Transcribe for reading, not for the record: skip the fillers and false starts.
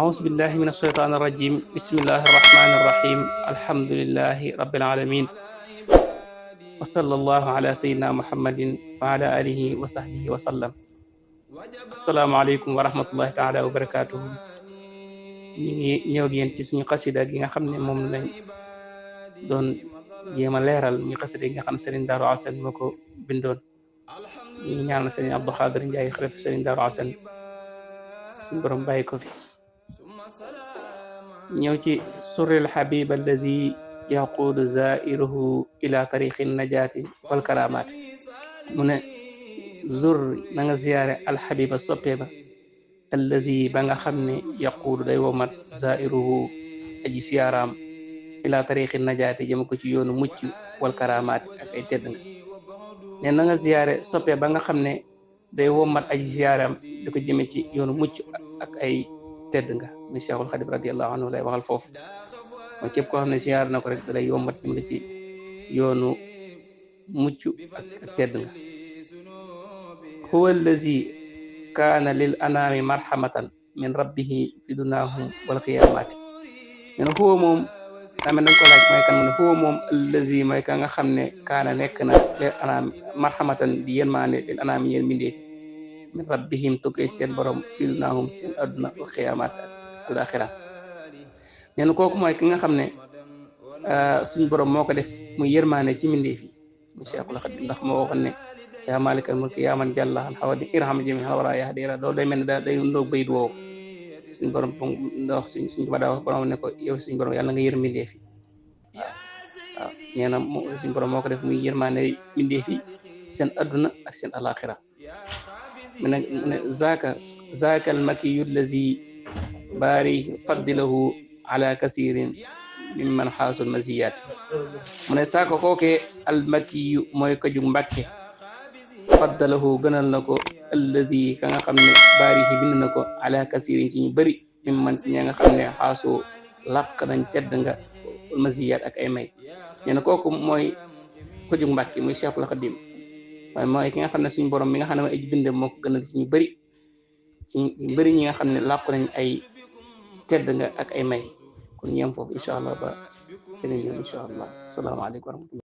أعوذ بالله من الشيطان الرجيم بسم الله الرحمن الرحيم الحمد لله رب العالمين وصلى الله على سيدنا محمد وعلى آله وصحبه وسلم السلام عليكم ورحمة الله تعالى وبركاته ñëw ak yéen ci suñu xasida gi nga xam ne moom lañ doon jéem a leeral ñu xasida gi nga xam ne Serigne Darou Assane moo ko bindoon ñu ñaanal Serigne Abdou Khadir Ndiaye xalifa Serigne Darou Assane suñu borom bàyyi ko fi ñëw ci surril habib alladi yaquudu zairuhu ila tariqi najaati wal karamaat mu ne zur na nga ziyaare alxabiba soppe ba alladi ba nga xam ne yaquudu day womat zairuhu aji siyaaraam ila tariqi najaati jëm ko ci yoonu mucc wal karamaati ak ay tedd nga ne na nga ziyaare soppe ba nga xam ne day womat aji siyaaraam di ko jëme ci yoonu mucc ak ay tedd nga mi Cheikhul Khadim radiyallahu anhu lay waxal foofu mooy képp koo xam ne ziyaar na ko rek dalay yombat jëmale ci yoonu mucc ak tedd nga huwa allazi kaana lil anaami marhamatan min rabbihi fi dunaahum wal qiyaamaati men huwa moom ame nañ ko laaj mooy kan mu ne huwa moom allazi mooy ka nga xam ne kaana nekk na lil anaami marhamatan di yërmaande lil anaami ñeen mbindeefi min rabbihim tukkee seen borom fii dunaahum ci seen adduna wal qiyaamaat ak alaxira nee na kooku mooy ki nga xam ne suñ borom moo ko def muy yërmaane ci mbindeef yi mu Cheikhul Khadim ndax moo waxoon ne yaa maalikal mulki yaa man jàlla al xawadi irham jami al wara yaa dira loolu day mel ne day ndoog bayit woowu suñ borom wax suñ ba daa wax borom ne ko yow suñ borom yàlla nga yër mbindeef yi waaw nee na suñ borom moo ko def muy yërmaane mbindeef yi seen adduna ak seen alaxira mu ne zaaka almakiyu allazi baari faddilahu ala kasirin mimman xaasul masiyaati mu ne saaka kooke almakiyu mooy ko jug mbàkke faddalahu gënal na ko allazi ka nga xam ne baari yi bind na ko ala kasirin ci ñu bëri mimman ña nga xam ne xaasoo làq nañ tedd nga masiyaat ak ay may nee na kooku mooy ko jug mbàkke muy Cheikhul Khadim waaye mooy ki nga xam ne suñu borom mi nga xam ne mooy aji binde moo ko gënal ci ñu bëri ñi nga xam ne làqu nañ ay tedd nga ak ay may kon ñeem foofu incha allah ba beneen yoon incha allah asalaamaaleykum wa rahmatullah